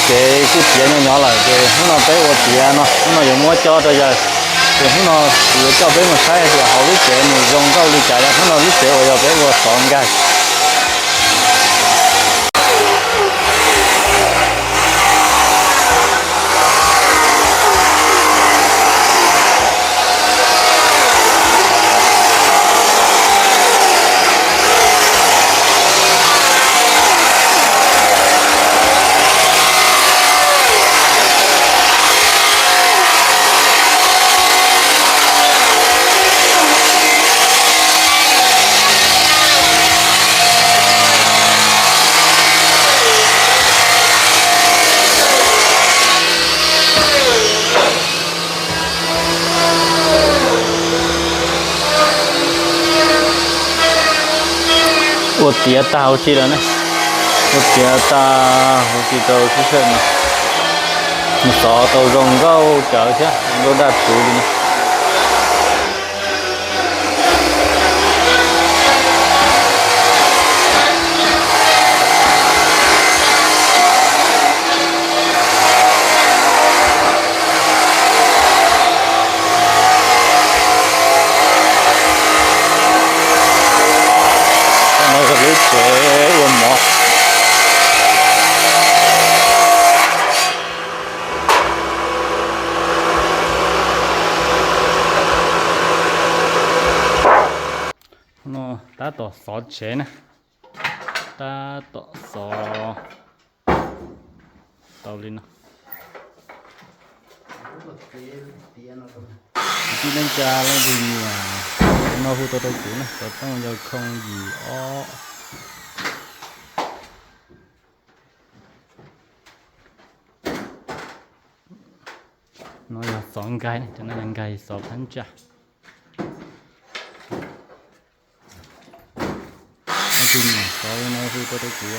Tsev kuj tiav nyob nyob lawm ces hnub no peb ua tiav no, hnub no yuav muab coj rau yawg. Ces hnub no kuv yuav coj peb mus saib tias hauv lub tsev nws zoo nkauj li cas, yog hnub no lub tsev uas yog peb ua xov nkag. Ua tiav tag huv si lawm ne. Ua tiav tag huv si rau sib sawj no. Nws xov tau zoo nkauj kawg thiab zoo nkauj daj rhuv li no. No yog lub tsev ua mov. No tab tom xov tsev na. Tab tom xov tau li no. Kwv tij neej tsa leej twg nyiam, no hu tau rau kuv na, xov tooj yog khoo yim ob. No yog xov nkais, cov no yog nkais xov phab ntsa. Leej twg nyiam xov li no hu tau rau kuv.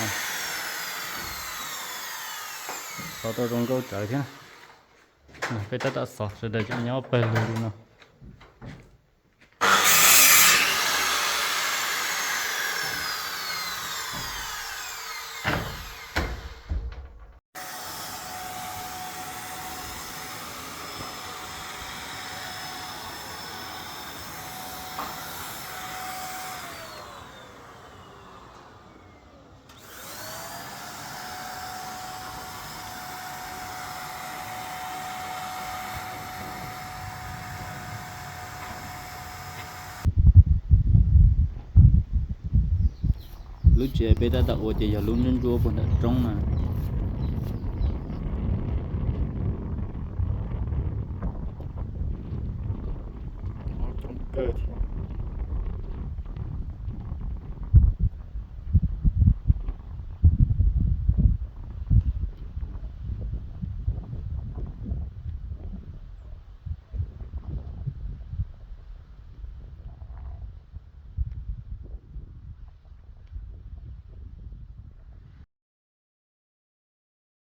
Xov tau zoo nkauj tsawv thiab. Peb tab tom xov sawv daws coj nyob pawg lug li no. Lub tsev peb tab tom ua ces yog lub ntsuab ntsuab puag nram roob na.